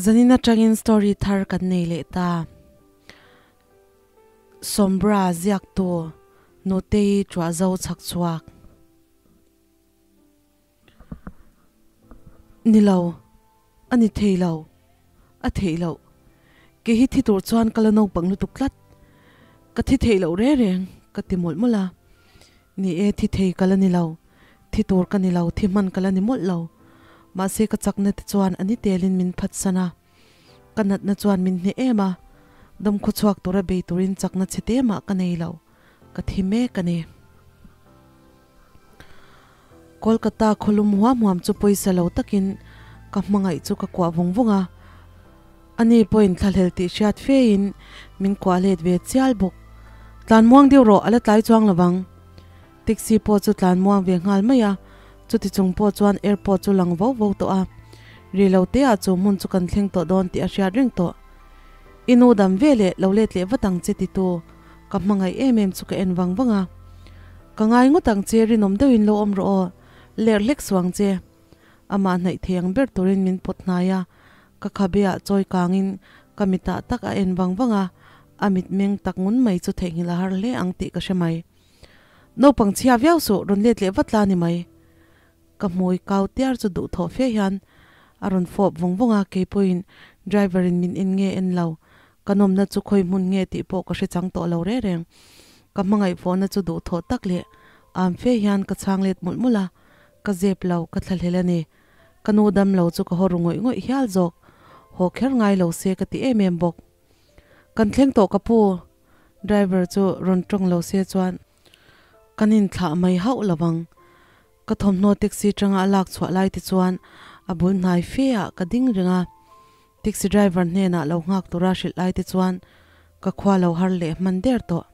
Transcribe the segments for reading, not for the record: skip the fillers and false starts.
Zanin atangin story thar kan nei leh ta. Sombra ziaktu Nutei Chuahzo chhak chhuak. Ni lo, a ni thei lo, a theih loh. Kei hi thi tur chuan ka la naupang lutuk tlat. Ka thi theih loh reng reng, ka ti mawlh mawlh a. Ni e, thi thei ka la ni lo, thi tur ka ni lo, thi hman ka la ni mawlh lo. Mahse ka chakna te chuan a ni telin min phatsan a. Ka natna chuan min hneh em a, dawmkhaw chhuak tura bei turin chakna chhe te mah ka nei lo, ka thi mek a ni. Kolkata khawlum huam huam chu pawisa lo takin ka hmangaih chu ka kuah vung vung a, ani pawhin thlahlel tih hriat fein min kuah let ve chial bawk. Tlan muang deuh rawh, a la tlai chuang lovang. Taxi pawh chu tlan muang ve nghal mai a, chuti chung pawh chuan airport chu lang vo vo tawh a, ri lo te ah chu hmun chu kan thleng tawh dawn tih a hriat reng tawh. I nu dam ve leh lo let leh vat ang che titu ka hmangaih em em chu ka en vang vang a. Ka ngai ngawt ang che rinawm deuhin lo awm rawh aw, lerh hlek suh ang che. Amah hnaih thei ang ber turin min pawt hnai a, ka khabe ah chawi kangin ka mitah tak a en vang vang a, a mitmeng tak ngun mai chu theihnghilh a har hle ang tih ka hre mai. Naupang chhia viau suh, rawn let leh vat la ni mai. Ka hmui kau tiar chu duh thawh fe hian a rawn fawp vawng vawng a, kei pawhin driver in min en nge en lo, ka nawmna chu khawi hmun nge tih pawh ka hre chang tawh lo reng reng. Ka hmangaih fawhna chu duh thawh tak leh am fe hian ka chhang let mawlh mawlh a, ka zep lo, ka thlahlel a ni. Ka nu dam lo chu ka haw ru ngawih ngawih hial zawk, haw kher ngai lo se ka ti em em bawk. Kan thleng tawh ka pu, Driver chu rawn tawng lo se chuan kan inthlah mai hauh lo vang. Ka thawmhnaw taxi tanga a lak chhuah lai te chuan a bul hnai fe ah ka ding reng a. Taxi driver hnenah lo nghak tura hrilh lai te chuan ka khua lo har leh hman der tawh.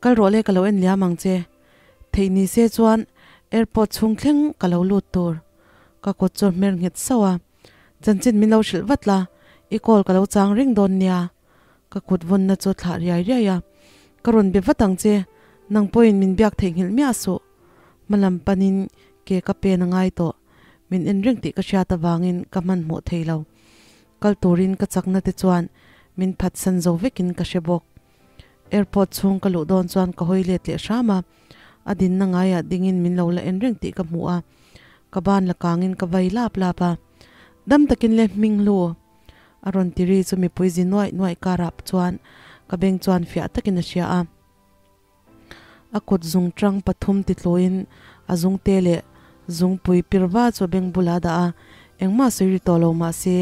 Kal rawh le ka lo en liam ang che. Theih ni se chuan airport chhung thleng ka lo lut tur. Ka kut chu a hmer nghet sauh a. Chanchin min lo hrilh vat la, i call ka lo chang reng dawn nia. Ka kut vawnna chu thlah riai riai a, Ka rawn be vat ang che, nang pawhin min biak theihnghilh miah suh. Hmalam panin ke ka pen a ngai tawh, min en reng tih ka hriat avangin ka hmanhmawh thei lo. Kal turin ka chakna te chuan min phatsan zo vekin ka hre bawk. Airport chhung ka luh dawn chuan ka hawi let leh hram a, a dinna ngaiah dingin min lo la en reng tih ka hmu a, ka ban la kangin ka vai lap lap a. Dam takin le hming hlu. A rawn ti ri chu mipui zi nuaih nuaih karah chuan ka beng chuan fiah takin a hria a. A kut zung tang pathum ti tluin a zungte leh zungpui pir va chu a beng bulah a dah a, engmah sawi ri tawh lo mah se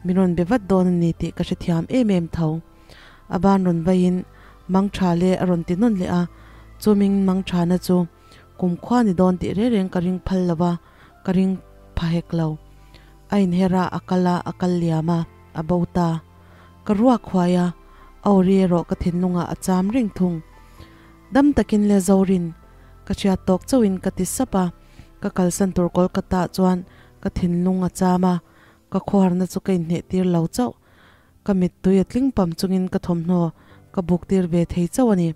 min rawn be vat dawn a ni tih ka hrethiam em em tho. A ban rawn vaiin mang tha le a rawn ti nawn leh a, chuming mang thana chu kumkhua ni dawn tih reng reng ka ring phal lo va, ka ring pha hek lo. A inher a, a kal a, a kal liam a, a bo ta. Ka ruak huai a, a awri erawh ka thinlungah a cham reng thung. Dam takin le Zorin, ka hriat tawk chauhin ka ti sap a, ka kalsan tur Kolkata chuan ka thinlung a cham a, ka khawharna chu ka inhneh tir lo chauh. Ka mittui a tling pam chungin ka thawmhnaw ka buk tir ve thei chauh a ni.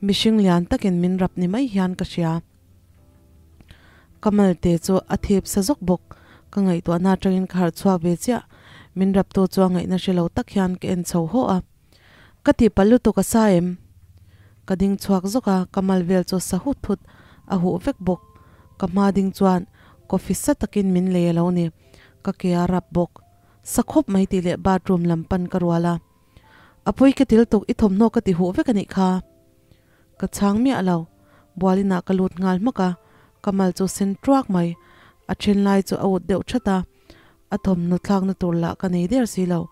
Mihring lian takin min rap ni mai hian ka hria. Ka malte chu a thip sa zawk bawk. Ka ngaihtuahna atangin ka harh chhuak ve chiah. Min raptu chu a ngaihna hre lo tak hian ka en chho haw a. Ka tihpalh lutuk a sa em? Ka ding chhuak zawk a, ka mal vel chu sa hut hut a huh vek bawk. Ka hma ding chuan coffee sa takin min lei a lo ni. Ka ke a rap bawk. Sa khawp mai tih leh bathroom lam pan ka rual a. A pawi ka til tuk i thawmhnaw ka ti huh vek a nih kha. Ka chhang miah lo. Bualinah ka lut nghal hmak a, ka mal chu sen tuak mai. A then lai chu a ut deuh that a, a thawmhnaw thlakna tur lah ka nei der si lo.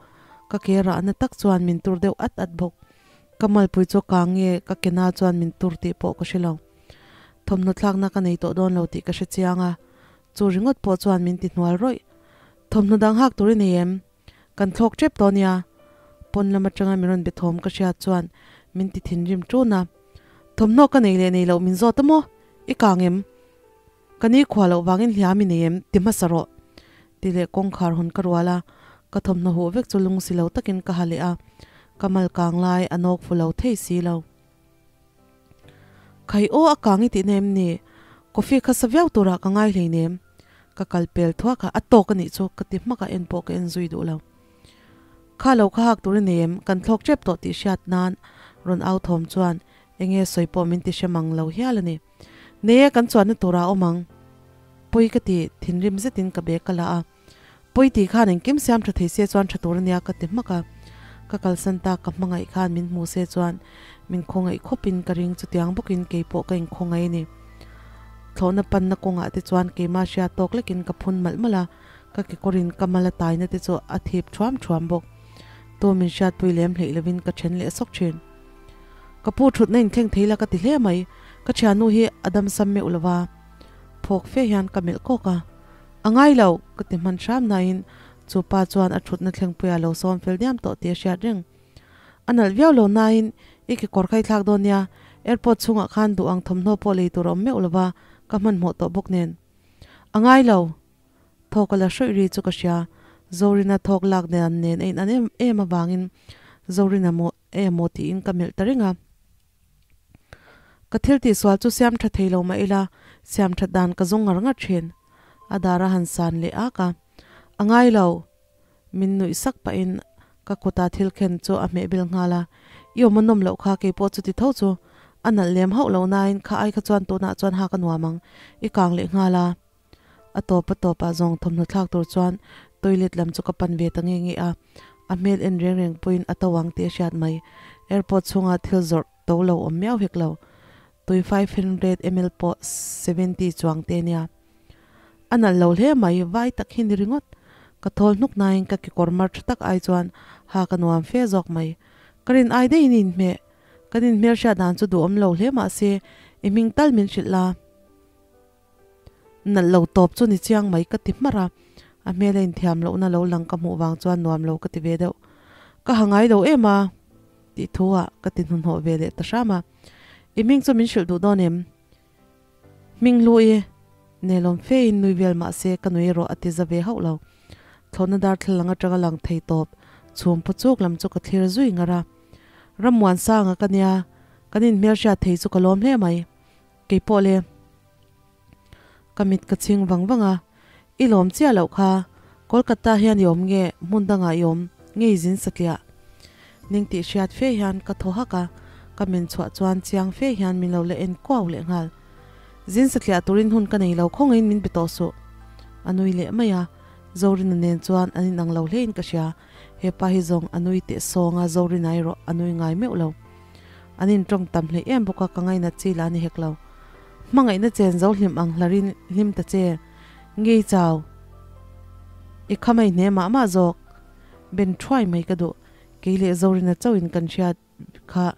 Ka ke rahna tak chuan min tur deuh at at bawk. Ka malpui chu kang nge ka ke na chuan min tur tih pawh ka hre lo. Thawmhnaw thlakna ka nei tawh dawn lo tih ka hre chiang a, chu ringawt pawh chuan min ti hnual rawih. Thawmhnaw dang hak tur i nei em? Kan thlawk tep tawh nia. Pawn lam atanga min rawn be thawm ka hriat chuan min ti thinrim tun a. Thawmhnaw ka nei leh nei loh min zawt a maw? I kang em? Ka ni khua loh vangin hliam i nei em? Ti hmasa rawh. Ti leh kawngkhar hawn ka rual a, ka thawmhnaw huh vek chu lung si lo takin ka ha leh a, ka mal kang lai a nawk fu lo thei si lo. Khai aw a kang i tihna em ni? Coffee kha sa viau turah ka ngai hleinem. Ka kal pel thuak a, a tawk a nih chu ka ti hmak a, en pawh ka en zui duh lo. Kha lo kha hak tur i nei em? Kan thlawk tep tawh tih hriat nan rawn au thawm chuan enge sawi pawh min ti hre mang lo hial a ni. Nei e, kan chuanna turah a awm ang. Pawi ka ti, thinrim zetin ka bag ka la a. Pawi tih khan engkim siam tha thei se chuan tha tur ania ka ti hmak a. Ka kalsan tak ka hmangaih khan min hmu se chuan min khawngaih khawpin ka ring chutiang bawkin keipawh ka inkhawngaih a ni. Thlawhna panna kawngah te chuan keimah hria tawk lekin ka phun malh malh a, ka kekawrin ka mal a taina te chu a thip thuam thuam bawk. Tu min hriatpui lem hleih lovin ka then leh sawk thin. Ka pu thutna inthleng thei la ka ti hle mai, ka thiannu hi a damsam meuh lova. Phawk fe hian ka melh kawk a. A ngai lo, ka ti hman hram nain chu pa chuan a thutna thlengpuia lo sawm fel diam tawh tih a hriat reng. A nalh viau lo nain i kekawr kha i thlak dawn nia, airport chhungah khan duh ang thawmhnaw pawh lei tur a awm meuh lova, ka hmanhmawh tawh bawk nen. A ngai lo! Thawk a la hrawih ri chu ka hria, Zorina thawk lak dan nen a inan em em avangin Zorina maw emaw tiin ka melh ta reng a. Ka thil tihsual chu siam tha thei lo mah ila, siam that dan ka zawng ngar ngar thin. A dar a han san leh ak a, A ngai lo! Min nuih sak pahin ka kuta thil khen chu a hmeh bil nghal a, I awm a nawm loh kha keipawh chuti tho chu a nalh lem hauh lo nain kha ai kha chuan tunah chuan hak a nuam ang, i kang leh nghal a. A tawp a tawpah zawng thawmhnaw thlak tur chuan toilet lam chu ka pan ve ta nge nge a, a hmel en reng reng pawhin a to ang tih a hriat mai. Airport chhunga thil zawrh to lo awm miau hek lo. Tui 500 ml pawh 70 chuang te nia. A nalh lo hle mai, vai tak hi ni ringawt. Ka thawl hnuk nain ka kekawr mar tha tak ai chuan ha ka nuam fe zawk mai. Ka rin ai daihin i inhmeh. Kan inhmelhriat dan chu duhawm lo hle mahse i hming tal min hrilh la. Nalh lo tawp chu ni chiang mai ka ti hmarh a, a hmel a inthiam lohna lo lang ka hmuh vang chuan nuam lo ka ti ve deuh. Ka ha ngai lo em a? tih thu ah ka ti hnuhnawh ve leh ta hram a. I hming chu min hrilh duh dawn em? Hming hlu i nelawm fe in nui vel mah se ka nui erawh a ti za ve hauh lo. Thlawhna darthlalang atanga lang thei tawp chhum paw chuk lam chu ka thlir zui ngar a. Rammuansanga ka nia, kan inhmelhriat thei chu ka lawm hle mai. Kei pawh le, ka mit ka chhing vang vang a, I lawm chiah loh kha, Kolkata hian i awm nge hmun dangah i awm ngei zin satliah? Ning tih hriat fe hian ka thaw hak a, ka men chhuah chuan chiang fe hian min lo la en kuau leh nghal. Zin satliah turin hun ka nei lo khawngaiin min be tawh suh. A nui leh mai a, Zorina nen chuan an inang lo hlein ka hria, hepa hi zawng a nui teh sawng a Zorina erawh a nui ngai meuh lo. An intawng tam hleih em bawk a, ka ngainat chi lah a ni hek lo. Hmangaihna chen zo hlim ang hlarin hlim ta che. Ngei chau. I kha mai hne mah mah zawk. Ben thuai mai ka duh. Kei leh Zorina chauhin kan hriat kha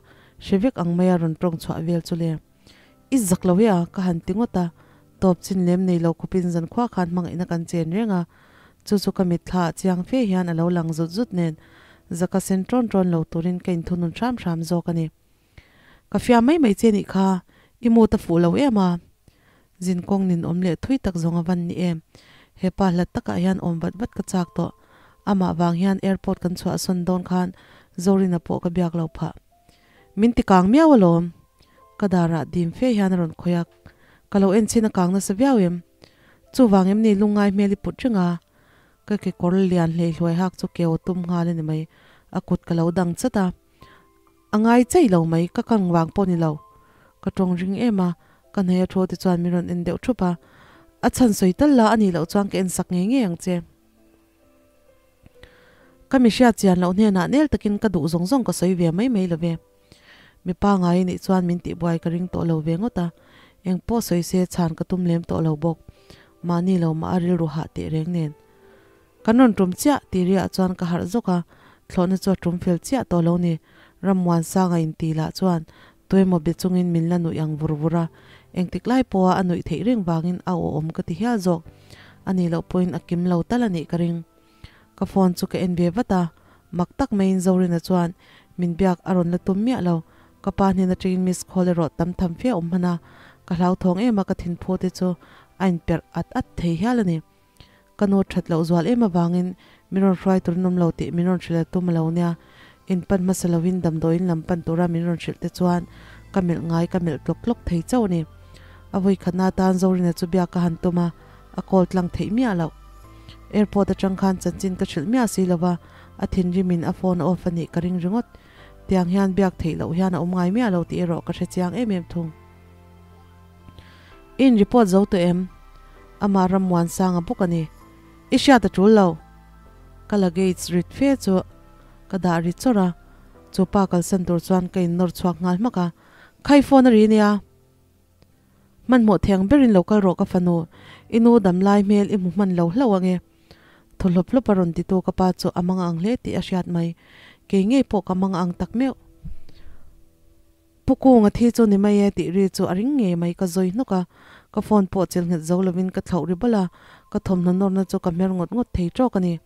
hre vek ang maia rawn tawng chhuah vel chu le. I zak lo e a, ka han ti ngawt a. Tawp chin lem nei lo khawpin zankhua khan hmangaihna kan chen reng a. Chu chu ka mitthla ah chiang fe hian a lo lang zut zut nen zaka sen ṭawn ṭawn lo turin ka inthunun hram hram zawk a ni. Ka fiam mai mai che nih kha, i mood a fuh lo em a? Zin kawng nin awm leh thui tak zawng a van ni em? He pa hlat takah hian awm vat vat ka chak tawh. Amah vang hian airport kan chhuahsawn dawn khan Zorina pawh ka biak lo phah. Min ti kang miau alawm. Ka darah dim fe hian a rawn khawih a, ka lo en chin a kang nasa viau em? Chuvang em ni lungngai hmel i put reng a? Ka kekawr lian hlei hluai hak chu keu tum nghal a ni mai, a kut ka lo dang chat a. A ngai chei lo mai, ka kang vang pawh ni lo. Ka tawng ring em a, ka hnaih a thu te chuan min rawn en deuh thup a. A chhan sawi tal la a nih loh chuan ka en sak ngei ngei ang che. Ka mi hriat chian loh hnenah nel takin ka duh zawng zawng ka sawi ve mai mai lo ve. Mipa ngai anih chuan min tihbuai ka ring tawh lo ve ngawt a, eng pawh sawi se chhan ka tum lem tawh lo bawk. Mahni lo mah a rilru hah teh reng nen. Kan rawn tum chiah tih riah chuan ka harh zawk a, thlawhna chu a tum fel chiah tawh lo ni. Rammuansanga inti lah chuan tuemaw be chungin min la nuih ang vur vur a, engtik lai pawha a nuih theih reng vangin a awhawm ka ti hial zawk. A nih loh pawhin a kim lo tal a nih ka ring. Ka phone chu ka en ve vat a, mak tak maiin Zorina chuan min biak a rawn la tum miah lo. Ka pa hnen atangin miss call erawh tam tham fe a awm hman a, ka hlauthawng em a ka thinphu te chu a inperh at at thei hial a ni. Ka nu that loh zual em avangin min rawn hruai tur nawm lo tih min rawn hrilh a tum a lo nia. In pan hmasa lovin damdawiin lam pan tura min rawn hrilh te chuan ka melh ngai ka melh tlawk tlawk thei chauh a ni. A vawi khatna atan Zorina chu biak ka han tum a. a call tlang theih miah loh. Airport atang khan chanchin ka hrilh miah si lova, a thinrim in a phone a off a nih ka ring ringawt. Tiang hian biak theih loh hian a awm ngai miah lo tih erawh ka hre chiang em em thung. I in report zo tawh em? Amah Rammuansanga bawk a ni. I hriat a tul lo. Ka luggage rit fe chu ka dah ri chawrh a, chu pa kalsan tur chuan ka in nawr chhuak nghal hmak a, Khai phone a ri nia. Hmanhmawh theng berin lo kal rawh ka fanu, i nu dam lai hmel i hmu hman lo hlauh ange. Thaw hlawp hlawp a rawn titu ka pa chu a mang ang hle tih a hriat mai. Kei ngei pawh ka mang ang tak meuh. Pu Kunga thi chu ni mai e tih ri chu a ring ngei mai ka zawi hnawk a, ka phone pawh chil nghet zo lovin ka thlauh ri bawlh a, ka thawmhnaw nawrna chu ka hmer ngawt ngawt thei tawk a ni.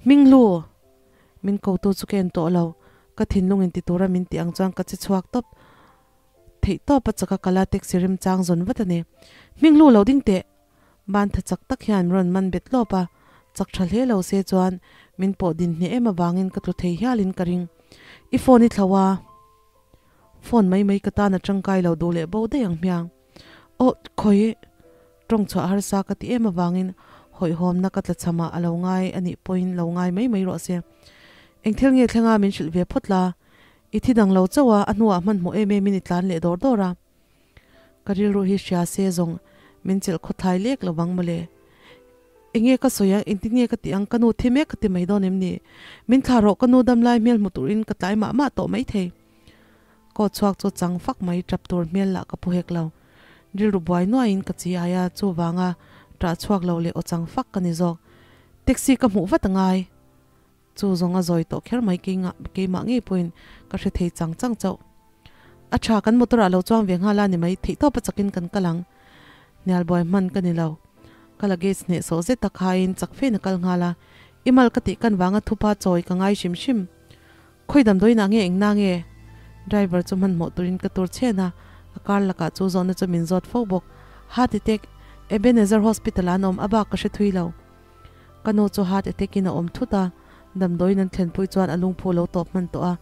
Hminghlu! Min kotu chu ka en tawh lo, ka thinlung in ti tura min tih ang chuan ka che chhuak tawp. Theih tawp a chak a kala taxi rim chang zawn vat a ni. Hminghlu lo ding teh! Ban tha chak tak hian rawn man bet lawp a, chak tha hle lo se chuan min pawh din hneh em avangin ka tlu thei hialin ka ring. I phone i thlo a, phone mai mai ka tan a tangkai lo duh leh bo daih ang hmiang. Aw khawi! Tawng chhuah harsa ka ti em avangin hawihhawmna ka tla chhamah a lo ngai a nih pawhin lo ngai mai mai rawh se. Eng thil nge thlenga min hrilh ve phawt la? I thi dang lo chauh a, a hnuah hmanhmawh em em in i tlan leh dawr dawr a. Ka rilru hi hria se zawng min chelh khawthlai lek lo vang mawle. Enge ka sawi ang, engtin nge ka tih ang, ka nu thi mek ka ti mai dawn em ni? Min thlah rawh, ka nu dam lai hmel hmu turin ka tlai mah mah tawh mai thei. Kaw chhuak chu chang fak mai, tap tur hmel lah ka pu hek lo. Rilru buai nuaiin ka chi ai a, chuvanga tah chhuak lo leh aw chang fak ka ni zawk. Taxi ka hmuh vat angai. Chu zawng a zawi tawh kher mai keimah ngei pawhin ka hre thei chang chang chauh. A tha kan motor ah lo chuang ve nghal a ni mai, theihtawp a chakin kan kal ang. Hnial buai hman ka ni lo. Ka luggage hneh sawh zet a khaiin chak fein a kal nghal a, i mal ka tih kan vanga thupa chawi ka ngai hrim hrim. Khawi damdawiin ah nge eng na nge? Driver chu hmanhmawh turin ka tur chhen a, a car lakah chu zawhna chu min zawt fo bawk. Heart attack, Ebenezer Hospital ah an awm, a bak ka hre thui lo. Ka nu chu heart attack in a awm thut a, damdawiin an thlenpui chuan a lungphu lo tawp hman tawh a,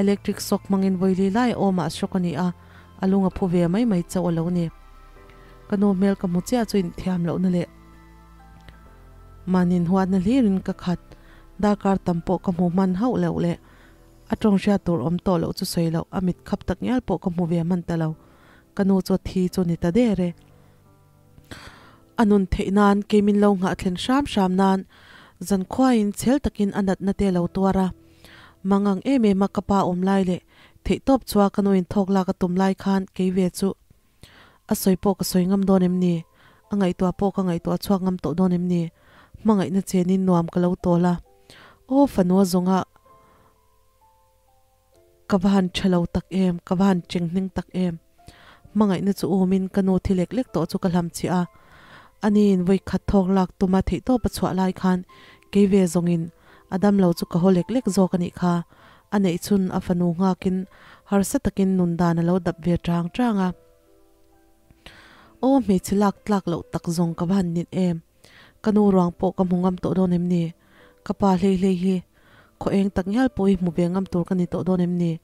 electric shock hmangin vawili lai a awmah shock a ni a, a lung a phu ve mai mai chauh a lo ni. Ka nu hmel ka hmu chiah chu inthiam lohna leh mahni inhuatna hlirin ka khat, darkar tam pawh ka hmu hman hauh loh leh a tawng hriat tur awm tawh loh chu sawi loh a mit khap tak ngial pawh ka hmu ve hman ta lo, ka nu chu a thi chu ni ta der e. A nun theih nan kei min lo nghah thlen hram hram nan zankhuaiin chhel takin a natna te lo tuar a. Mangang em em a ka pa awm lai leh theihtawp chua ka nuin thawk lak a tum lai khan kei ve chu a sawi pawh ka sawi ngam dawn em ni? A ngaihtuah pawh ka ngaihtuah chhuak ngam tawh dawn em ni? Hmangaihna chenin nuam ka lo tawl a. Aw fanu a zawnga Ka va han tha lo tak em, ka va han cheng hning tak em. Hmangaihna chu umin ka nu thi lek lek tawh chu ka hlam chhiah a. Aniin vawi khat thawk lak tuma theihtawp a chhuah lai khan kei ve zawngin a dam lo chu ka haw lek lek zawk a nih kha. A neih chhun a fanu nghakin harsa takin nun dan a lo dap ve chang chang a. Aw hmeichhe lak tlak loh tak zawng ka va han nit em. Ka nu ruang pawh ka hmu ngam tawh dawn em ni? Ka pa hlei hlei hi khaw eng tak ngial pawh hi hmu ve ngam tur ka ni tawh dawn em ni?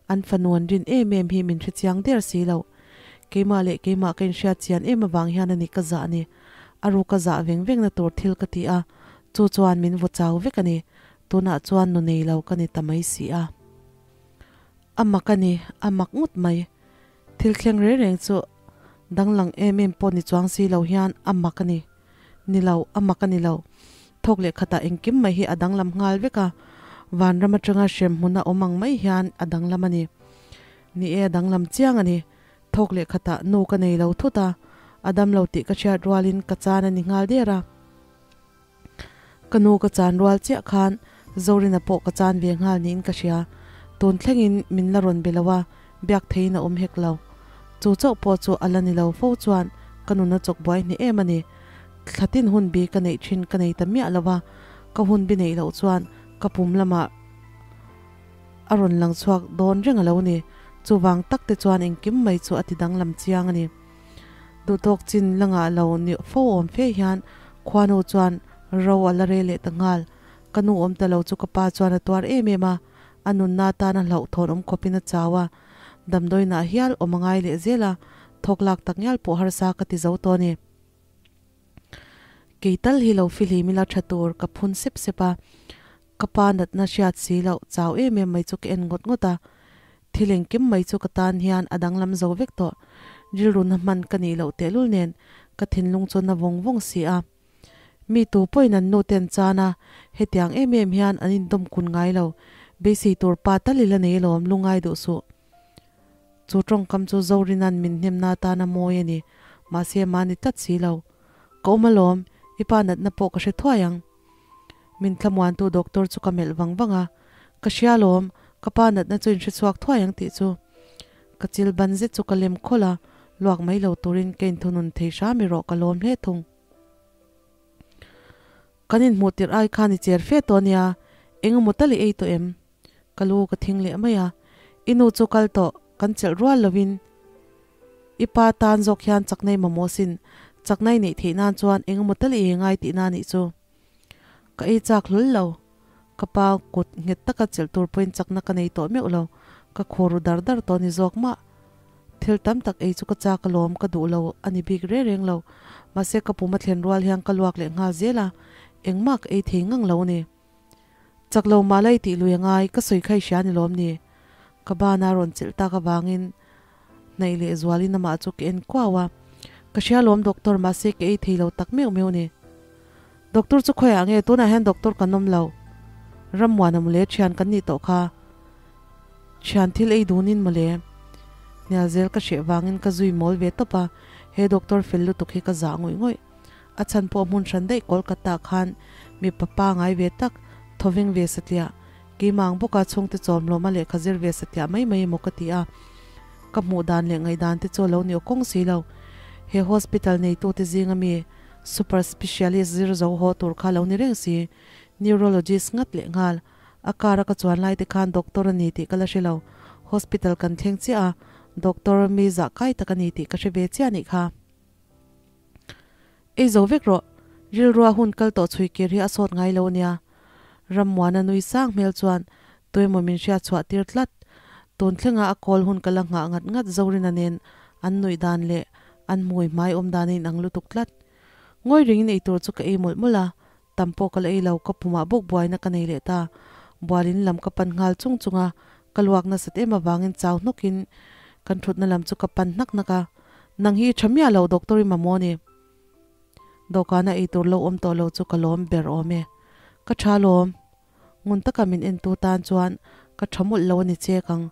An fanu an rin em em hi min hre chiang der si lo. Keimah leh keimah ka inhriat chian em avang hian a ni ka zah ni. A ru ka zah veng vengna tur thil ka ti a, chu chuan min vaw chau vek a ni. Tunah chuan nu nei lo ka ni ta mai si a. A mak a ni, a mak ngawt mai. Thil thleng reng reng chu danglang em em pawh ni chuang si lo hian a mak a ni. Ni lo, a mak a ni lo. Thawk leh khatah engkim mai hi a danglam nghal vek a, vanram atanga hrem hmuna awm ang mai hian a danglam a ni. Ni e, a danglam chiang a ni. Thawk leh khatah nu ka nei lo thut a, a dam lo tih ka hriat rualin ka chan a ni nghal der a. Ka nu ka chan rual chiah khan Zorina pawh ka chan ve nghal niin ka hria. Tun thlengin min la rawn be lo a, biak theiin a awm hek lo. Chu chauh pawh chu a la ni lo fo chuan ka nun a chawk buai hneh em a ni. Thlatin hun bi ka neih thin ka nei ta miah lo a, ka hun bi neih loh chuan ka pum lamah a rawn lang chhuak dawn reng a lo ni. Chuvang tak te chuan engkim mai chu a ti danglam chiang a ni. Duhtawk chin la ngah lo ni fo awm fe hian khuanu chuan ro a la rel leh ta nghal. Ka nu awm ta lo chu ka pa chuan a tuar em em a, a nunna atan a hlauhthawn awm khawpin a chau a. Damdawiinah hial awm a ngai leh zel a, thawk lak tak ngial pawh harsa ka ti zo tawh a ni. Kei tal hi lo fihlim ila tha tur ka phun sep sep a, ka pa natna hriat si loh chau em em mai chu ka en ngawt ngawt a, thil engkim mai chu ka tan hian a danglam zo vek tawh, rilru na hman ka nih loh tehlul nen ka thinlung chu na vawng vawng si a. Mi tu pawhin an nu ten chan a, hetiang em em hian an indawm kun ngai lo, beisei tur pa tal ila nei alawm lungai duh suh. Chu tawngkam chu Zorina'n min hnemna atana mawi a ni, mahse mahni tlat si lo. Ka awm alawm, i pa natna pawh ka hre thuai ang. Min thlamuantu doctor chu ka melh vang vang a, Ka hria alawm, ka pa natna chu in hre chhuak thuai ang tih chu. Ka chil ban zet chu ka lem khawlh a, luak mai lo turin ka inthunun thei hram erawh ka lawm hle thung. Kan inhmuh tirh ai khan i cher fe tawh ania, eng emaw tal i ei tawh em? Ka lu ka thing leh mai a, i nu chu kal tawh, kan chelh rual lovin i pa tan zawk hian chaknai mamawh sin, chaknai neih theih nan chuan eng emaw tal i ei ngai tihna a nih chu. Ka ei chak hlul lo, ka pa kut nghet taka chelh tur pawhin chakna ka nei tawh meuh lo, ka khur ru dar dar tawh a ni zawk mah. Thil tam tak ei chu ka chak alawm, ka duh lo a ni bik reng reng lo, mahse ka pum a thlen rual hian ka luak leh nghal zel a, engmah ka ei thei ngang lo a ni. Chak lo mah la i tih lui a ngai, ka sawi kha i hria ni lawm ni? Ka bana rawn chelh tak avangin hnaih leh zualin amah chu ka en kuau a, Ka hria lawm doctor, mahse ka ei thei lo tak meuh meuh ni. Doctor chu khawiah nge? Tunah hian doctor kan awm lo. Rammuana mawle thian kan nih tawh kha. Thian thil ei dunin mawle. Hnial zel ka hreh vangin ka zui mawl ve tawp a, he doctor fel lutuk hi ka zah ngawih ngawih. A chhan pawh hmun hran daih Kolkata khan mipa pangai ve tak, thawveng ve satliah, keimah ang bawka chhungte chawmhlawma lehkha zir ve satliah mai mai emaw ka ti a. Ka hmuh dan leh ngaihdan te chu a lo ni aw kawng si lo. He hospital neitute zinga mi super specialist zir zo haw tur kha lo ni reng si, neurologist ngat leh nghal. A car a ka chuan lai te khan doctor a ni tih ka la hre lo. Hospital kan thleng chiah a, doctor mi zah kai tak a ni tih ka hre ve chiah anih kha. Ei zo vek rawh, rilrua hun kal tawh chhui kir hi a sawt ngai lo ania. Rammuana nui sang hmel chuan tuemaw min hriat chhuah tir tlat. Tun thlenga a call hun ka la nghah ngat ngat Zorina nen an nuih dan leh an hmui hmai awm dan a inang lutuk tlat. Ngawi ringin eitur chu ka ei mawlh mawlh a, Tam pawh ka la ei lo, ka pumah bawk buaina ka nei leh ta. Bualin lam ka pan nghal chung chung a, ka luak nasat em avangin chau hnawkin kan thutna lam chu ka pan hnak hnak a. Nang hi i tha miah lo, doctor i mamawh a ni. Dawhkana eitur lo awm tawh lo chu ka lawm ber awm e. Ka tha lawm. Ngun taka min entu tan chuan ka tha mawlh lo a ni chek ang,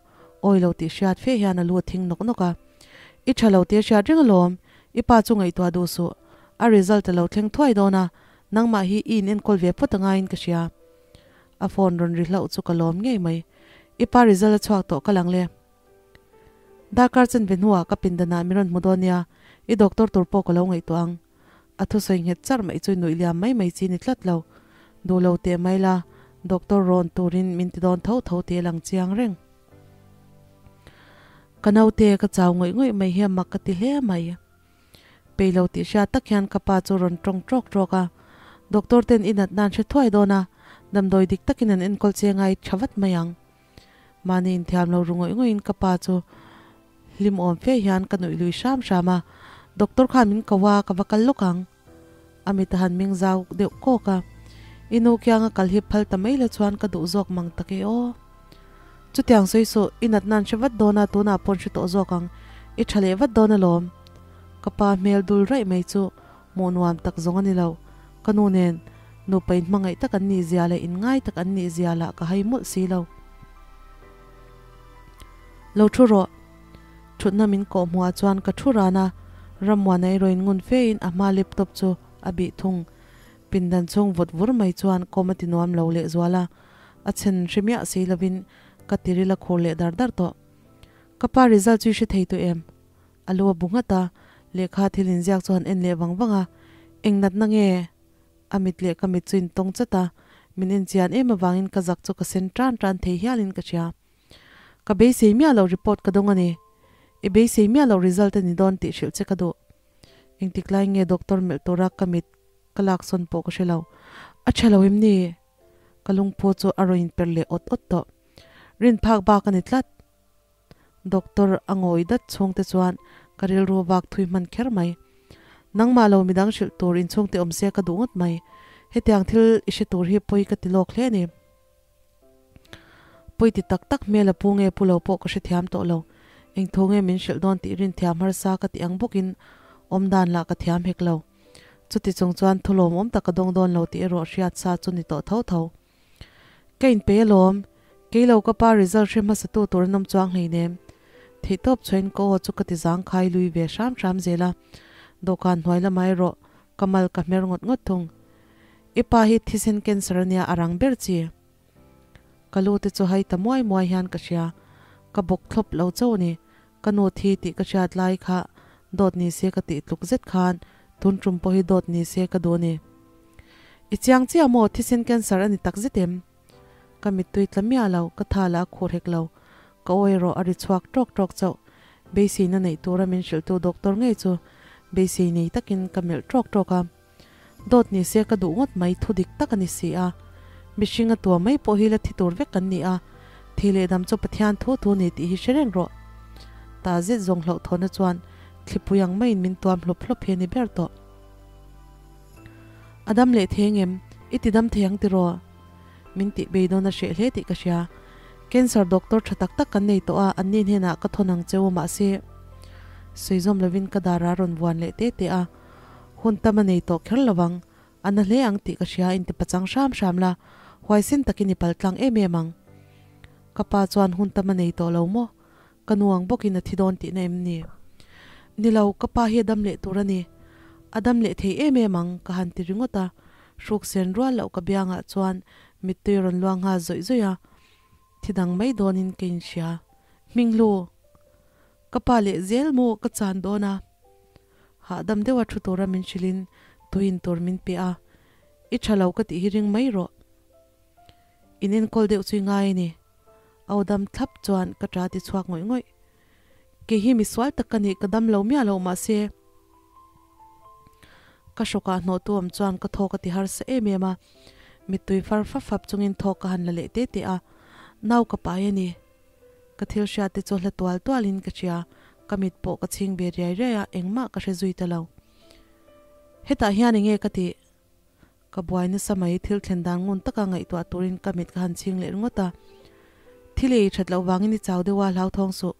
awi lo tih hriat fe hian a lu a thing nawk nawk a. I tha lo tih a hriat reng alawm, i pa chu ngaihtuah duh suh, a result a lo thleng thuai dawn a, nangmah hi i in enkawl ve phawt angaiin ka hria. A phone rawn ri hlauh chu ka lawm ngei mai. I pa result a chhuak tawh ka lang le. Darkar chen ve hnuah ka pindanah min rawn hmu dawn nia, i doctor tur pawh ka lo ngaihtuah ang. A thusawi nghet char mai chu nuih liam mai mai chi ni tlat lo. Duh lo teh mai la, doctor rawn turin min ti dawn tho tho tih a lang chiang reng. Ka naute ka chau ngawih ngawih mai hian mak ka ti hle mai. Pei lo tih hriat tak hian ka pa chu rawn tawng tawk tawk a, Doctor ten i nat nan hre thuai dawn a, damdawi dik takin an enkawl che ngai tha vat mai ang. Mahni inthiam lo ru ngawih ngawih in ka pa chu hlim awm fe hian ka nuih lui hram hram a, Doctor khan min ko a, ka va kal lawk ang. A mit a han meng zau deuh kawk a, I nu kianga kal hi phal ta mai la chuan ka duh zawk mang tak e aw. Chutiang sawi suh, i natna an hre vat dawn a, tunah pawh an hre tawh zawk ang, i tha leh vat dawn alawm. Ka pa hmel dul raih mai chu hmuh nuam tak zawng a ni lo, ka nu nen nupa inhmangaih tak an nih zia leh inngai tak an nih zia lah ka hai mawlh si lo. Lo thu rawh. Thutna min kawh hmuhah chuan ka thu ran a, Rammuana erawhin ngun fein a hma laptop chu a bih thung. Pindan chhung vawt vur mai chuan kawm a ti nuam lo lehzual a, a chhen hre miah si lovin ka tiril a khur leh dar dar tawh. Ka pa result chu i hre thei tawh em? A lu a bu nghat a, lehkha thil inziak chu han en leh vang vang a, Eng natna nge? A mit leh ka mit chu intawng chat a, min enchian em avangin ka zak chu ka sen tan tan thei hialin ka hria. Ka beisei miah loh report ka dawng a ni. I beisei miah loh result a ni dawn tih hrilh che ka duh. Engtik lai nge doctor melh tura ka mit ka laksawn pawh ka hre lo. A tha lo em ni? Ka lungphu chu a rawn inper leh awt awt tawh. Rin phak bak a ni tlat. Doctor a ngawi dat chhungte chuan ka rilru vak thui hman kher mai. Nangmah lo midang hrilh tur inchhungte awm se ka duh ngawt mai. Hetiang thil i hre tur hi pawi ka ti lawk hle a ni. Pawi ti tak tak hmel a pu nge pu lo pawh ka hrethiam tawh lo. Eng thu nge min hrilh dawn tih rinthiam harsa ka ti ang bawkin awmdan lah ka thiam hek lo. Chuti chung chuan thu lawmawm tak ka dawng dawn lo tih erawh hriat sa chu ni tawh tho tho. Ka inpeih alawm, kei lo ka pa result hre hmasa tu tur an awm chuang hleinem. Theihtawp chhuain ka aw chu ka ti zangkhai lui ve hram hram zel a, dawhkan hnuai lamah erawh ka mal ka hmer ngawt ngawt thung. I pa hi thisen cancer ania a rang ber chi. Ka lu te chu hai ta muai muai hian ka hria, ka bawk thlawp lo chauh a ni. Ka nu thi tih ka hriat lai kha dawt ni se ka tih tluk zet khan tun tum pawh hi dawt ni se ka duh a ni. I chiang chiah maw thisen cancer a ni tak zet em? Ka mittui tla miah lo, ka tha lah a khur hek lo. Ka aw erawh a ri chhuak tawk tawk chauh. Beiseina neih tura min hrilhtu doctor ngei chu beisei nei takin ka melh tawk tawk a. Dawt ni se ka duh ngawt mai thu dik tak a ni si a. Mihring a tua mai pawh hi la thi tur vek kan ni a, thi leh dam chu Pathian thu thu ni tih hi hre reng rawh. Ta zet zawng hlauhthawhna chuan thlipui ang maiin min tuam hlawp hlawp hi a ni ber tawh. A dam leh thei angem? I ti dam thei ang tiraw? Min tih beidawn a hreh hle tih ka hria. Cancer doctor tha tak tak kan nei tawh a, anni hnenah ka thawn ang che u mahse sawi zawm lovin ka dar a rawn vuan leh te te a. Hun tam a nei tawh kher lo vang, a na hle ang tih ka hria inti pachang hram hram la, huaisen takin i pal tlang em em ang. Ka pa chuan hun tam a nei tawh lo maw? Ka nu ang bawkin a thi dawn tihna em ni? Ni lo, ka pa hi a dam leh tur a ni. A dam leh thei em em ang, ka han ti ringawt a. Hruk sen rual loh ka biangah chuan mittui a rawn luang nghal zawih zawih a. Thi dang mai dawnin ka inhria. Hminghlu! Ka pa leh zel maw ka chan dawn a? Hahdam deuha thu tura min hrilhin tuin tur min pe a, I tha lo ka tih hi ring mai rawh. In enkawl deuh chu i ngai a ni. Au dam thlap chuan ka ta ti chhuak ngawih ngawih. Kei hi misual tak ka nih ka dam lo miah lo mahse ka hrawkah hnawhtu awm chuan ka thaw ka ti harsa em em a, mittui far fap fap chungin thaw ka han la leh te te a, nau ka pai a ni. Ka thil hriat te chu hla tual tual in ka hria, ka mit pawh ka chhing ve riai riai a, engmah ka hre zui ta lo. Hetah hian enge ka tih? Ka buai nasa mai, thil thlen dan ngun taka ngaihtuah turin ka mit ka han chhing leh ringawt a. Thil ei that loh vangin i chau deuh a, hlauthawng suh.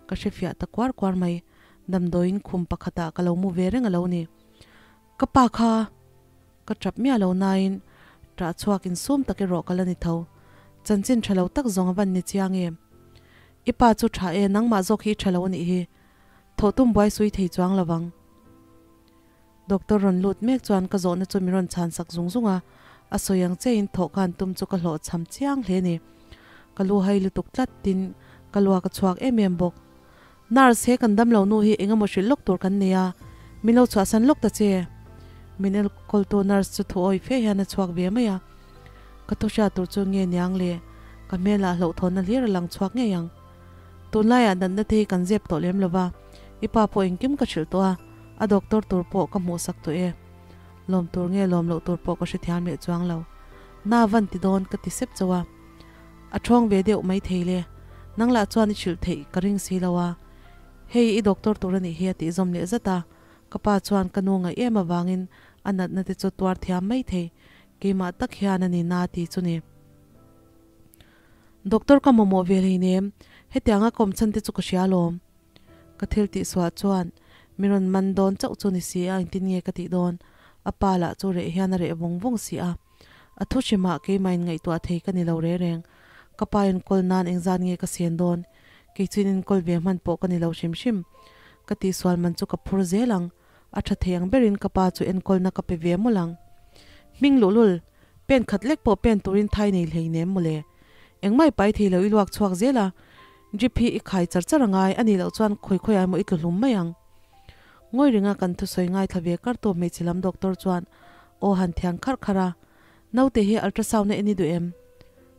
Ka hre fiah ta kuar kuar mai, damdawiin khum pakhatah ka lo mu ve reng a lo ni. Ka pa kha ka tap miah lo nain ṭah chhuak insum tak erawh ka la ni tho. Chanchin ṭha lo tak zawng a van ni chiang em? I pa chu ṭha e, nangmah zawk hi i ṭha lo a nih hi. Thawh tum buai sui thei chuang lo vang. Doctor rawn lut mek chuan ka zawhna chu min rawn chhan sak zung zung a, a sawi ang chiahin thawh ka han tum chu ka hlawhchham chiang hle ni. Ka lu hai lutuk tlat tin ka luak a chhuak em em bawk. Nurse, he kan damlo nu hi eng emaw hrilh lawk tur kan nei a, min lo chhuahsan lawk ta che. Min enkawltu nurse chu thu awih fe hian a chhuak ve mai a. Ka thu hriat tur chu nge niang le, ka hmelah hlauhthawnna hlir a lang chhuak ngei ang. Tunlaiah natna te hi kan zep tawh lem lo va, i pa pawh engkim ka hrilh tawh a, a doctor tur pawh ka hmuhsak tawh e. Lawm tur nge lawm loh tur pawh ka hrethiam leh chuang lo. Na van ti dawn ka ti sep chauh a. A ṭhawng ve deuh mai thei le. Nang lah chuan i hrilh theih ka ring si lo a. Hei i doctor tur a nih hi a tih zawm leh zat a. Ka pa chuan ka nu ngaih em avangin a natna te chu tuar thiam mai thei. Keimah tak hian a ni na ti chu ni. Doctor ka mamawh ve hleinem, hetianga ka awm chhan te chu ka hria alawm. Ka thil tih suah chuan min rawn man dawn chauh chu ni si a, engtin nge ka tih dawn? A pa lah chu reh hian a reh vawng vawng si a. A thu hrimah keimah in ngaihtuah thei ka ni lo re reng. Ka pa enkawl nan engzat nge ka sen dawn? Kei chuin enkawl ve hman pawh ka ni lo hrim hrim. Ka tihsual man chu ka phur zel ang. A tha thei ang berin ka pa chu enkawlna ka pe ve mawlh ang. Hming luhlul, pen khat lek pawh pen turin thai nei hlei nem mawle. Engmah i pai thei lo i luak chhuak zel a, drip hi i khai char char angai a nih loh chuan khawi khawi ah emaw i tlu hlum mai ang. Ngawi ringa kan thusawi ngaithla ve kar tu hmeichhe lam doctor chuan aw han thian kharh kharh a, Naute hi ultrasound a en i duh em?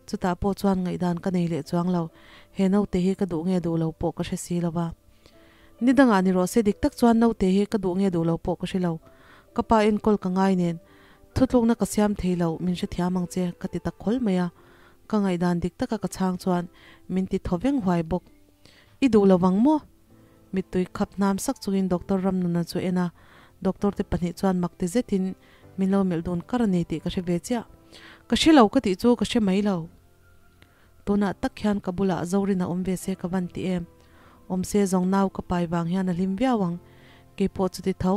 Chutah pawh chuan ngaihdan ka nei leh chuang lo, he naute hi ka duh nge duh lo pawh ka hre si lo va. Ni dangah ni rawh se dik tak chuan naute hi ka duh nge duh lo pawh ka hre lo. Ka pa enkawl ka ngai nen, thutlukna ka siam thei lo, min hrethiam ang che, ka ti tak khawl mai a. Ka ngaihdan dik taka ka chhang chuan min ti thaw veng huai bawk. I duh lo vang maw? Mittui khap hnam sak chungin Doctor Ramnuna chu en a. Doctor te pahnih chuan mak ti zetin min lo melh dun kar a ni tih ka hre ve chiah. Ka hre lo ka tih chu ka hre mai lo. Tunah tak hian ka bulah Zorin a awm ve se ka van ti em. Awm se zawng nau ka pai vang hian a hlim viau ang. Keipawh chuti tho.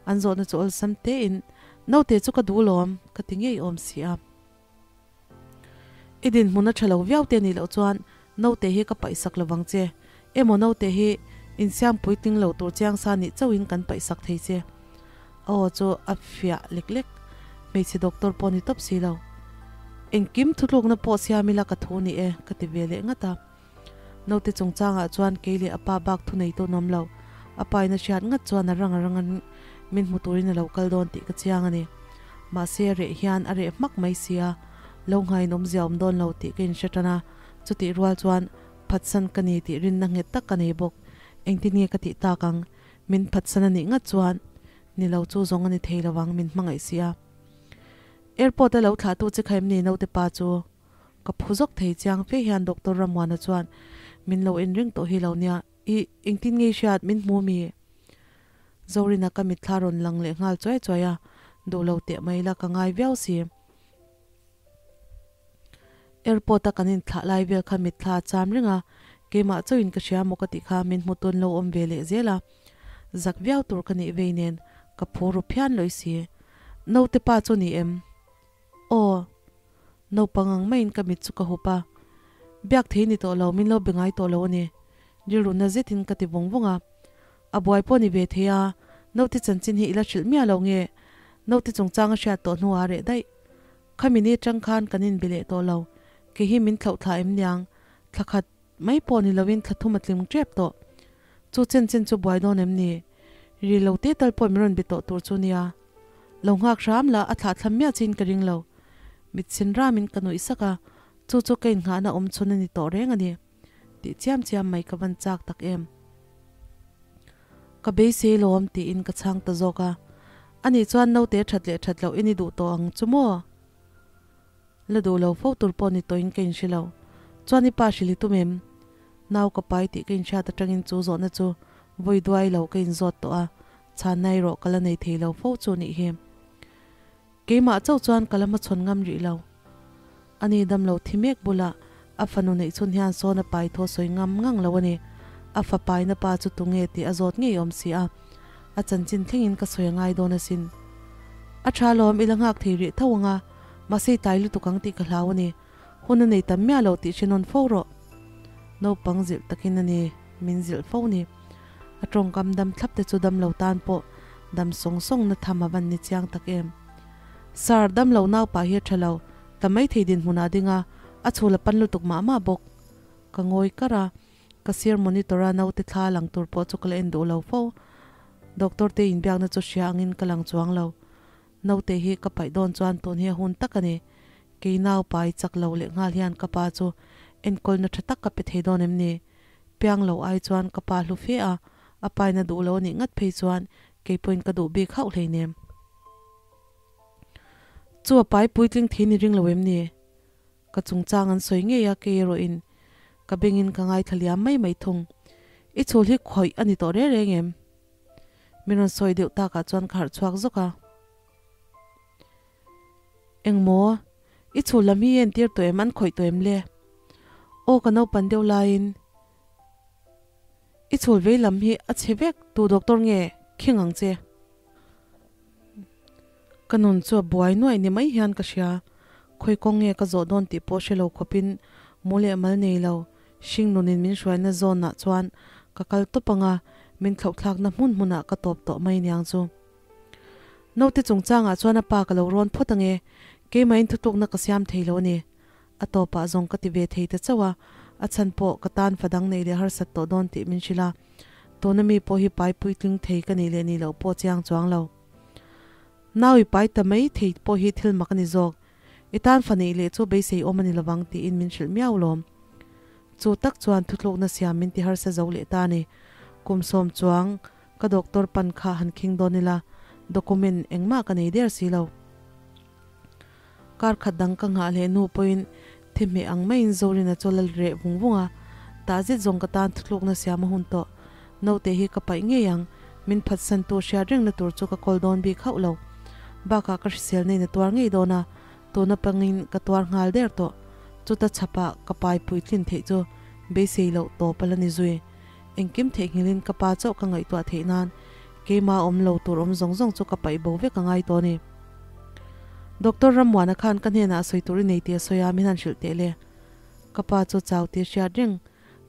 An zawhna chu awlsam tein, Naute chu ka duh lawm, ka ti ngei awm si a. I dinhmun a tha lo viau te nih loh chuan naute hi ka paihsak lovang che. Emaw naute hi insiam puitling lo tur chiang sa nih chauhin kan paihsak thei che. A aw chu a fiah lek lek. Hmeichhe doctor pawh ni tawp si lo. Engkim thutlukna pawh siam ila ka thu ni e, ka ti ve leh ngat a. Naute chungchangah chuan kei leh a pa bak thu nei tawh nawm lo. A pa in a hriat ngat chuan a rang a rang a min hmu turin a lo kal dawn tih ka chiang a ni. Mahse reh hian a reh hmak mai si a, lo nghain awmzia awm dawn lo tih ka inhre tan a, chutih rual chuan phatsan ka ni tih rinna nghet tak ka nei bawk. Engtin nge ka tih tak ang? Min phatsan a nih ngat chuan ni lo chu zawng a ni thei lovang min hmangaih si a. Airport a lo thlahtu che kha em ni naute pa chu? Ka phu zawk thei chiang fe hian Doctor Ramuana chuan min lo en reng tawh hi lo nia, I engtin nge i hriat min hmu mi? Zorina ka mitthla rawn lang leh nghal chuai chuai a, duh lo teh mai la ka ngai viau si. Airport a kan inthlah lai vel kha mitthla a cham reng a, keimah chauhin ka hria maw ka tih kha min hmu tun lo awm ve leh zel a, zak viau tur ka nih vei nen ka phu ru phian lawih si. Naute pa chu ni em? Aw. Naupang ang maiin ka mit chu ka hup a. Biak thei ni tawh lo, min lo be ngai tawh lo a ni. Rilruna zetin ka ti vawng vawng a. A buai pawh ni ve thei a, naute chanchin hi i la hrilh miah lo nge? Naute chungchang a hriat tawh hnuah a reh daih. Khami ni atang khan kan inbe leh tawh lo. Kei hi min thlauh thla em niang? Thla khat mai pawh ni loin thla thum a tling tep tawh. Chu chen chen chu buai dawn em ni? Ri lo te tal pawh min rawn be tawh tur chu nia. Lo nghak hram la, a thlah thlam miah chin ka ring lo. Mit sin ramin ka nuih sak a, chu chu ka innghahna awm chhun a ni tawh reng a ni. Tih chiam chiam mai ka van chak tak em. Ka beisei lawm tiin ka chhang ta zawk a. Ani chuan naute that leh that loh in i duh tawh ang chu maw? La duh lo fo tur pawh ni tawhin ka inhre lo. Chuan i pa hrilh i tum em? Nau ka pai tih ka inhriat atangin chu zawhna chu vawi duai lo ka inzawt tawh a, chhanna erawh ka la nei thei lo fo chu nih hi. Keimah chauh chuan ka la hmachhawn ngam rih lo. Ani dam lo thi mek bulah a fanu neih chhun hian sawn a pai thaw sawi ngam ngang lo a ni. A fa paina pa chu tunge tih a zawt ngei awm si a, a chanchin thlengin ka sawi a ngai dawn asin. A tha lawm i la nghak thei rih tho ang a, mahse i tlai lutuk ang tih ka hlau a ni. Hun a nei tam miah lo tih hre nawn fo rawh. Naupang zilh takin a ni, min zilh fo ni. A tawngkam dam thlap te chu dam lo tan pawh dam sawng sawng na tham a van ni chiang tak em. Sir, dam lo naupa hi a tha lo, ta mai thei dinhmun ah ding a, a chhul a pan lutuk mah mah bawk. Ka ngawi kar a, ka sir monitor a naute thla lang tur pawh chu ka la en duh lo fo. Doctor te inbiakna chu hria angin ka lang chuang lo. Naute hi ka paih dawn chuan tun hi a hun tak a ni. Kei nau pai chak lo leh nghal hian ka pa chu enkawlna tha tak ka pe thei dawn em ni? Piang lo ai chuan ka pa hlu fe a, a paina duh lo a nih ngat phei chuan kei pawhin ka duh bik hauh hleinem. Chu a pai puitling thei ni ring lo em ni? Ka chungchang an sawi ngei a, kei erawhin ka bengin ka ngaithla liam mai mai thung. I chhul hi khawih a ni tawh reng reng em? Min rawn sawi deuh takah chuan ka harh chhuak zawk a. Engmaw? I chhul lam hi i entir tawh em? An khawih tawh em le? Aw ka naupan deuh laiin i chhul vei lam hi a chhe vek tu doctor nge khing ang che? Ka nun chu a buai nuaih ni mai hian ka hria. Khawi kawng nge ka zawh dawn tih pawh hre lo khawpin mu leh mal nei lo. Hring nunin min hruaina zawnah chuan ka kal tawp ang a, min thlauhthlakna hmun hmunah ka tawp tawh mai niang chu. Naute chungchangah chuan a pa ka lo rawn phawt ang e, keimahin thutlukna ka siam thei lo a ni. A tawpah zawng ka ti ve thei ta chauh a, a chhan pawh ka tan fa dang neih leh harsat tawh dawn tih min hrilh a, tuna mi pawh hi pai puitling thei ka nih leh nih loh pawh chiang chuang lo. Nau i pai ta mai thei pawh hi thil mak a ni zawk. I tan fa neih leh chu beisei awm a ni lovang tiin min hrilh miau lawm. Chu tak chuan thuthlukna siam min ti harsa zo leh ta a ni. Kum sawm chuang ka doctor pan kha han khing dawn ila, document engmah ka nei der si lo. Kar khat dang ka nghah leh hnu pawhin thi hmeh ang maiin Zorina chu la reh vung vung a, tah zet zawng ka tan thuthlukna siam a hun tawh. Naute hi ka paih ngei ang, Min phatsantu hriat rengna tur chu ka kawl dawn bik hauh lo. Bakah ka hrisel nei na tuar ngei dawn a, tuna pangin ka tuar nghal der tawh. Chuta chhapah ka pai puitlin theih chu beisei loh tawp a la ni zui. Engkim theihnghilhin ka pa chauh ka ngaihtuah theih nan keimah awm lo tur awm zawng zawng chu ka paih bo vek a ngai tawh a ni. Doctor Rammuana khan ka hnenah sawi tur i nei tih a sawi a, min han hrilh teh le. Ka pa chu chau tih a hriat reng,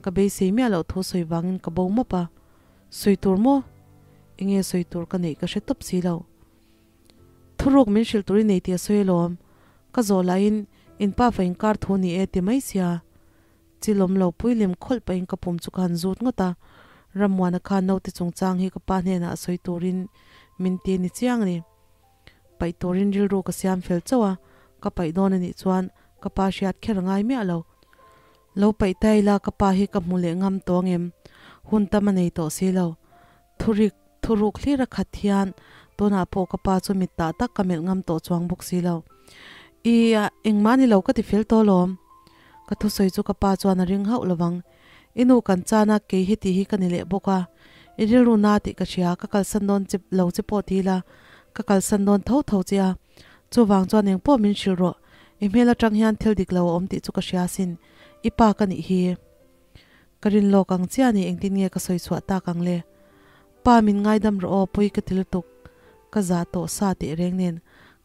ka beisei miah loh thu sawi vangin ka bo mawp a. Sawi tur maw? Enge sawi tur ka neih ka hre tawp si lo. Thuruk min hrilh tur i nei tih a sawi alawm. Ka zawh lahin in pa fa inkar thu ni e ti mai sia. Chilawm lo pui lem khawlh pahin ka pum chu ka han zut ngawt a, Rammuana khan naute chungchang hi ka pa hnenah a sawi turin min ti a ni chiang a ni. Paih turin rilru ka siam fel chauh a, ka paih dawn a nih chuan ka pa hriat kher a ngai miah lo. Lo paih ta ila ka pa hi ka hmu leh ngam tawh angem? Hun tam a nei tawh si lo. Thurik, thuruk hlir a khat hian tunah pawh ka pa chu mit tah tak ka melh ngam tawh chuang bawk si lo. I a, engmah ni lo ka ti fel tawh alawm. Ka thusawi chu ka pa chuan a ring hauh lovang. I nu kan chan a, kei heti hi ka ni leh bawk a. I rilru na tih ka hria, ka kalsan dawn che lo che pawh ti ila, ka kalsan dawn tho tho che a. Chuvang chuan engpawh min hrilh rawh, i hmel atang hian thil dik lo a awm tih chu ka hria asin, i pa ka nih hi. Ka rin lawk ang chiah ni engtin nge ka sawi chhuah tak ang le? Pa min ngaidam rawh aw pawi ka ti lutuk. Ka za tawh sa teh reng nen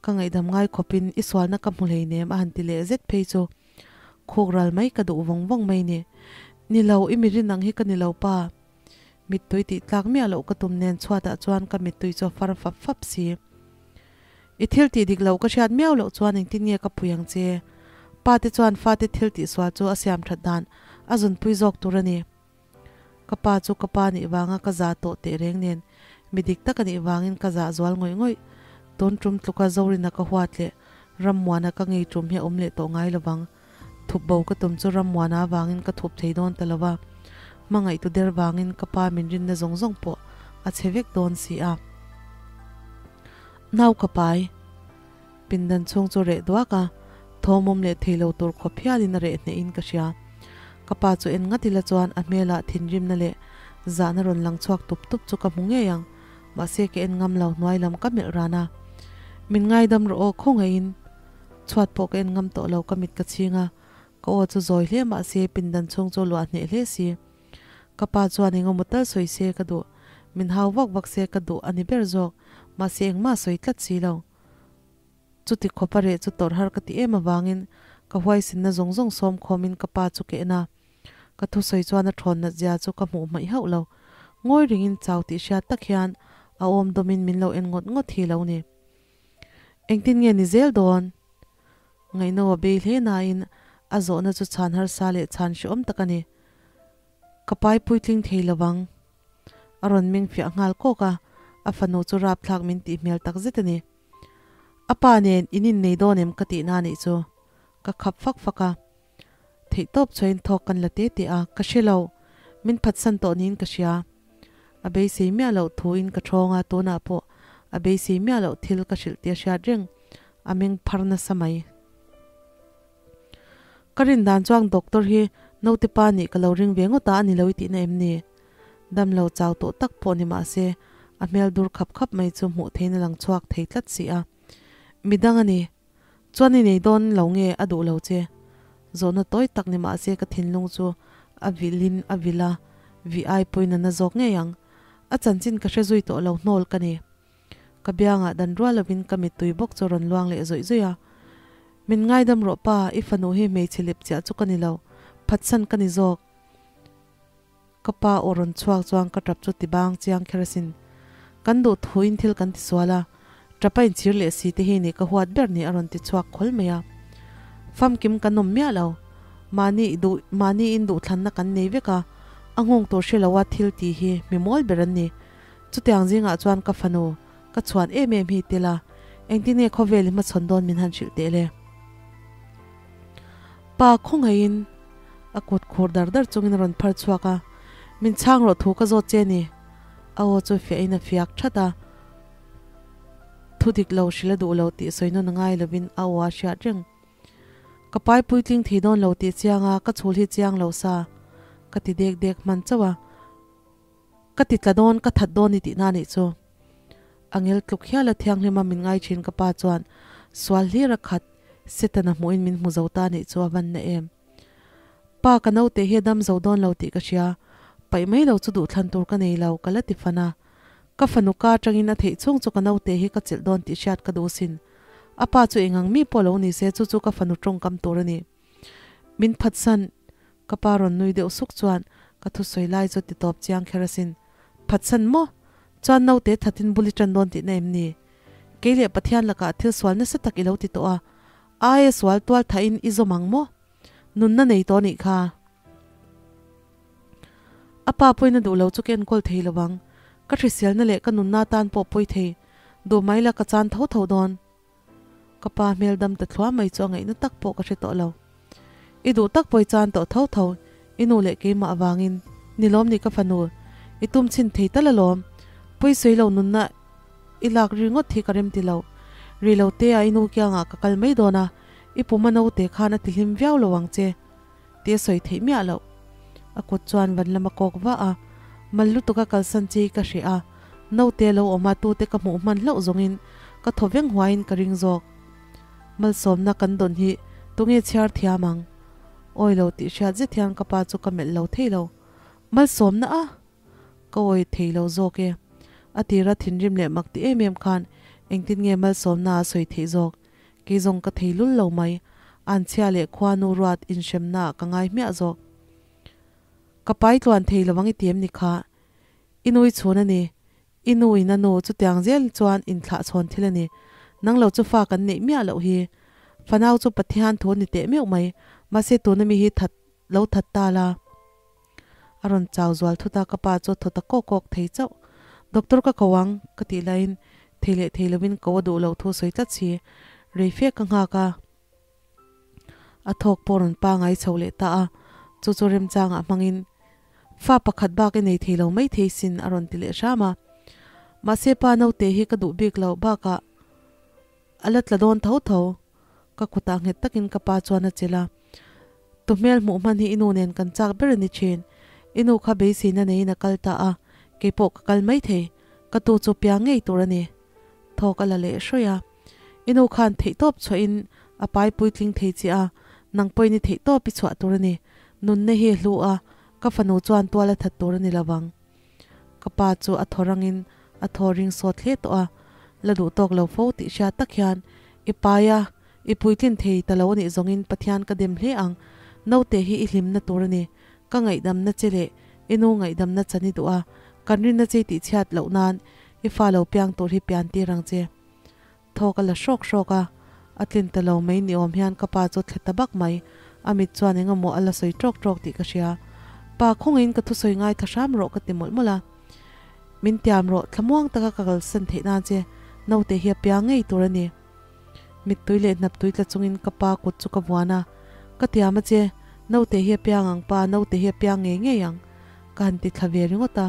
ka ngaihdam ngai khawpin i sualna ka hmu hleinem a han ti leh zet phei chu khuk ral mai ka duh vawng vawng mai ni. Ni lo i mi rin ang hi ka ni lo pa. Mittui tih tlak miah loh ka tum nen chhuatah chuan ka mittui chu a far fap fap si. I thil tih dik loh ka hriat miau loh chuan engtin nge ka pui ang che? Pa te chuan fate thil tih sual chu a siam that dan a zunpui zawk tur a ni. Ka pa chu ka pa nih vanga ka za tawh teh reng nen mi dik tak a nih vangin ka zah zual ngawih ngawih. Tun tum tluka Zorina ka huat leh Rammuana ka ngei tum hi a awm leh tawh ngai lovang. Thup bo ka tum chu Rammuana vangin ka thup thei dawn ta lova, hmangaihtu der vangin ka pa min rinna zawng zawng pawh a chhe vek dawn si a. Nau ka pai. Pindan chhung chu reh duak a, thawmawm leh thei lo tur khawp hialin a reh hnehin ka hria. Ka pa chu en ngat ila chuan a hmelah thinrimna leh zahna rawn lang chhuak tup tup chu ka hmu ngei ang, mahse ka en ngam lo hnuai lam ka melh ran a. Min ngaidam rawh aw khawngaihin. Chhuat pawh ka en ngam tawh lo ka mit ka chhing a, ka aw chu zawi hle mahse pindan chhung chu luah hneh hle si. Ka pa chuan engemaw tal sawi se ka duh, min hau vak vak se ka duh a ni ber zawk, mahse engmah sawi tlat si lo. Chuti khawpa reh chu tawrh har ka ti em avangin ka huaisinna zawng zawng sawm khawmin ka pa chu ka en a, ka thusawi chuan a thawn nat zia chu ka hmuh hmaih hauh lo. Ngawi ringin chau tih hriat tak hian a awm dawmin min lo en ngawt ngawt hi lo ni. Engtin nge ni zel dawn? Ngaihno a bei hle nain a zawhna chu chhan harsa leh chhan hrehawm tak a ni. Ka pai puitling thei lovang. A rawn meng fiah nghal kawk a, a fanu chu rapthlak min tih hmel tak zet a ni. A pa nen in innei dawn em ka tihna anih chu. Ka khap fak fak a. Theihtawp chhuahin thawk kan la te te a, ka hre lo. Min phatsan tawh niin ka hria. A beisei miah loh thuin ka thawng a, tunah pawh a beisei miah loh thil ka hrilh tih a hriat reng. A meng phar nasa mai. Ka rin dan chuan doctor hi naute pa nih ka lo ring ve ngawt a, a ni lo i tihna em ni? Dam lo chau tawh tak pawh ni mah se, a hmel dur khap khap mai chu hmuh theiin a lang chhuak thei tlat si a. Midang a ni. Chuan i nei dawn lo nge a duh lo che? Zawhna tawi tak ni mah se ka thinlung chu a vilhin a vil a, vih ai pawhin a na zawk ngei ang. A chanchin ka hre zui tawh lo hnawl ka ni. Ka biangah dan rual lovin ka mittui bawk chu a rawn luang leh zawih zawih a. Min ngaidam rawh pa, i fanu hi hmeichhe lep chiah chu ka ni lo, phatsan ka ni zawk. Ka pa aw rawn chhuak chuan ka tap chu ti bang chiang kher asin. Kan duh thuin thil kan ti sual a, tap a inchhir leh si te hi ni ka huat ber ni a rawn ti chhuak khawl mai a. Famkim kan awm miah lo. Mahni duh mahni in duhthlanna kan nei vek a, a nghawng tur hre loa thil ti hi mi mawl ber an ni. Chutiang zingah chuan ka fanu ka chhuan em em hi tel a, engtin nge khawvel i hmachhawn dawn min han hrilh teh le? Pa khawngaihin a kut khur dar dar chungin a rawn phar chhuak a, Min chhang rawh thu ka zawt che ni. A aw chu fiahin a fiak that a, thu dik lo hrilh a duh lo tih sawi nawn a ngai lovin a aw a hriat reng. Ka pai puitling thei dawn lo tih chiang a, ka chhul hi chiang lo sa ka ti dek dek hman chauh a. Ka ti tla dawn, ka that dawn i tihna nih chu. Angel tluk hial a thianghlima min ngai thin ka pa chuan sual hlir a khat Setana hmuhin min hmu zo ta nih chu a van na em. Pa ka naute hi a dam zo dawn lo tih ka hria, paih mai lo chu duhthlan tur ka nei lo ka la ti fan a. Ka fanu ka atangin a theih chhung chu ka naute hi ka chelh dawn tih hriat ka duh sin. A pa chu engang mi pawh lo ni se chu chu ka fanu tawngkam tur a ni. Min phatsan Ka pa rawn nui deuh suk chuan ka thusawi lai chu ti tawp chiang kher asin. Phatsan maw? Chuan naute thatin bul i tan dawn tihna em ni? Kei leh Pathian lakah thil sual nasa tak i lo ti tawh a, aia sual tual thahin i zawm ang maw? Nunna nei tawh nih kha. A pa pawhin a duh lo chu ka enkawl thei lo ang. Ka hriselna leh ka nunna tan pawh pawi thei. Duh mai la ka chan tho tho dawn. Ka pa hmel dam ta thluah mai chu a ngaihna tak pawh ka hre tawh lo. I duh tak pawh i chan tawh tho tho, i nu leh keimah avangin. Ni lawm ni ka fanu, i tum chhin thei tal alawm. Pawi sawi lo nunna i lak ri ngawt hi ka rem ti lo. Ri lo te a i nu kiangah ka kal mai dawn a, i pum a naute khan a ti hlim viau lo ang che tih a sawi theih miah loh. A kut chuan van lam a kawk vah a, mal lutuk a kalsan chi ka hreh a, naute lo awm a tute ka hmuh hman hlauh zawngin ka thaw veng huaiin ka ring zawk. Malsawmna kan dawn hi tunge chhiar thiam ang? Awi lo tih hriat zet hian ka pa chu ka melh lo thei lo. Malsawmna a? Ka awi thei lo zawk e. A tira thinrim leh mak ti em em khan engtin nge malsawmna a sawi theih zawk? Kei zawng ka thei lul lo mai. Anchhia leh khuanu ruat inhremna ah ka ngai hmiah zawk. Ka pai tluan thei lo ang i ti em ni kha? I nui chhun a ni. I nu in a nu chutiang zel chuan inthlah chhawn thil a ni. Nang lo chu fa kan neih miah loh hi. Fanau chu Pathian thu a ni teh meuh mai. Mahse tuna mi hi that lo that ta la. A rawn chau zual thut a, ka pa chu a thaw ta kawk kawk thei chauh. Doctor ka ko ang, ka tih laiin thei leh thei lovin ko a duh loh thu sawi tlat si. Rei fe ka nghak a, a thawk pawh rawn pangai chho leh ta a, chu chu remchangah hmangin fa pakhat bak i nei thei lo mai thei sin a rawn ti leh hram a. Mahse pa naute hi ka duh bik loh bakah a la tla dawn tho tho. Ka kutah nghet takin ka pa chuan a chelh a, Tu hmel hmuh hman hi i nu nen kan chak ber a ni thin. I nu kha beiseina neiin a kal ta a, keipawh ka kal mai thei. Ka tu chu piang ngei tur a ni. Thawk a la leh hrawih a. I nu khan theihtawp chhuahin a pai puitling thei che a, nang pawhin i theihtawp i chhuah tur a ni. Nunna hi a hlu a, ka fanu chuan tual a that tur a ni lo vang. Ka pa chu a thaw rangin a thaw ring sawt hle tawh a, la duh tawk lo fo tih hriat tak hian i pai a, i puitlin thei ta lo anih zawngin Pathian ka dem hle ang, naute hi i hlimna tur a ni, ka ngaihdamna che leh i nu ngaihdamna chan i duh a, kan rinna che i tihchhiat loh nan i fa lo piang tur hi pian tir ang che. Thawk a la hrawk hrawk a, a tlin ta lo mai ni awm hian ka pa chu thle ta bak mai, a mit chuan eng emaw a la sawi ṭawk ṭawk tih ka hria. Pa, khawngaihin ka thusawi ngaithla hram rawh ka ti mawlh mawlh a. Min tiam rawh, thlamuang taka ka kalsan theih nan che, naute hi a piang ngei tur a ni. Mittui leh hnaptui tla chungin ka pa kut chu ka vuan a, Ka tiam a che, naute hi a piang ang pa, naute hi a piang ngei ngei ang, ka han ti thla ve ringawt a.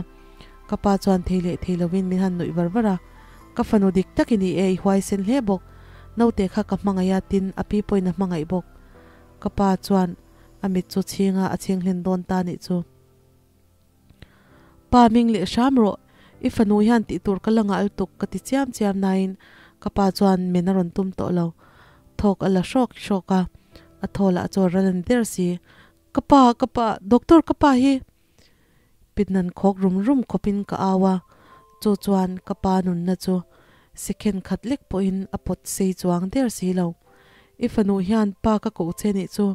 Ka pa chuan thei leh thei lovin min han nuih var var a, Ka fanu dik tak i ni e, i huaisen hle bawk. Naute kha ka hmangaih a, tin, a pi pawhin a hmangaih bawk. Ka pa chuan a mit chu chhinga a chhing hlen dawn ta nih chu. Pa hming leh hram rawh, i fanu hian tih tur ka la ngah lutuk ka ti chiam chiam nain ka pa chuan men a rawn tum tawh lo. Thawk a la hrawk hrawk a, a thaw lah chu a ral a ni der si. Ka pa, ka pa, doctor ka pa hi! Pitnan khawk rum rum khawpin ka au a, chu chuan ka pa nunna chu second khat lek pawhin a pawt sei chuang der si lo. I fanu hian pa ka koh che nih chu,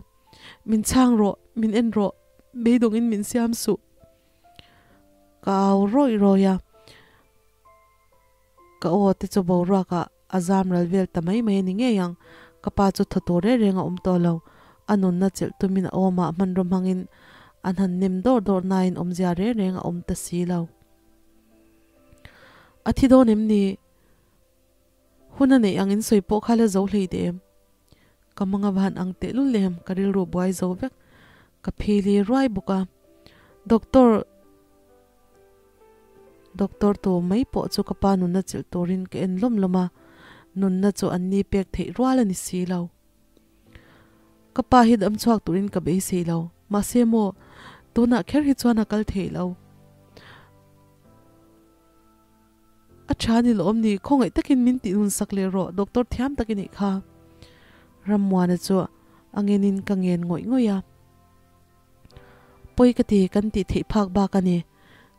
min chhang rawh, min en rawh, beidawngin min siam suh. Ka au rawih rawih a, ka aw te chu boruakah a zam ral vel ta mai mai a ni ngei ang. Ka pa chu thaw tur reng reng a awm tawh lo. A nunna chelh tumin a awmah hmanraw hmangin an han nem dawr dawr nain awmzia reng reng a awm ta si lo. A thi dawn em ni? Hun a neih ang in sawi pawh kha la zo hlei deh em? Ka hmanga van ang tehlul em? Ka rilru buai zo vek. Ka phili ruai bawk a. Doctor. Doctor tu mai pawh chu ka pa nunna chelh turin ka en lawm lawm a, nunna chu an ni pek theih rual a ni si lo. Ka pa hi dam chhuak turin ka beisei lo, mahse maw tunah kher hi chuan a kal thei lo. tha ni lawm ni, khawngaih takin min tih nun sak leh rawh, doctor thiam tak i nih kha. Rammuana chu a ngenin ka ngen ngawih ngawih a. Pawi ka ti, kan tih theih phak bak a ni.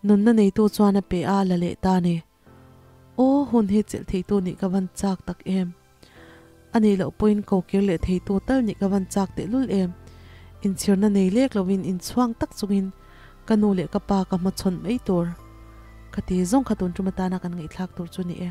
Nunna neitu chuan a pe a, la leh ta ni. Aw, hun hi chelh theitu nih ka van chak tak em. A nih loh pawhin ko kir leh theitu tal nih ka van chak tehlul em. Inchhirna nei lek loin inchhuang tak chungin ka nu leh ka pa ka hmachhawn mai tur. Ka ti zawng kha tun tum atana kan ngaihthlak tur chu ni e.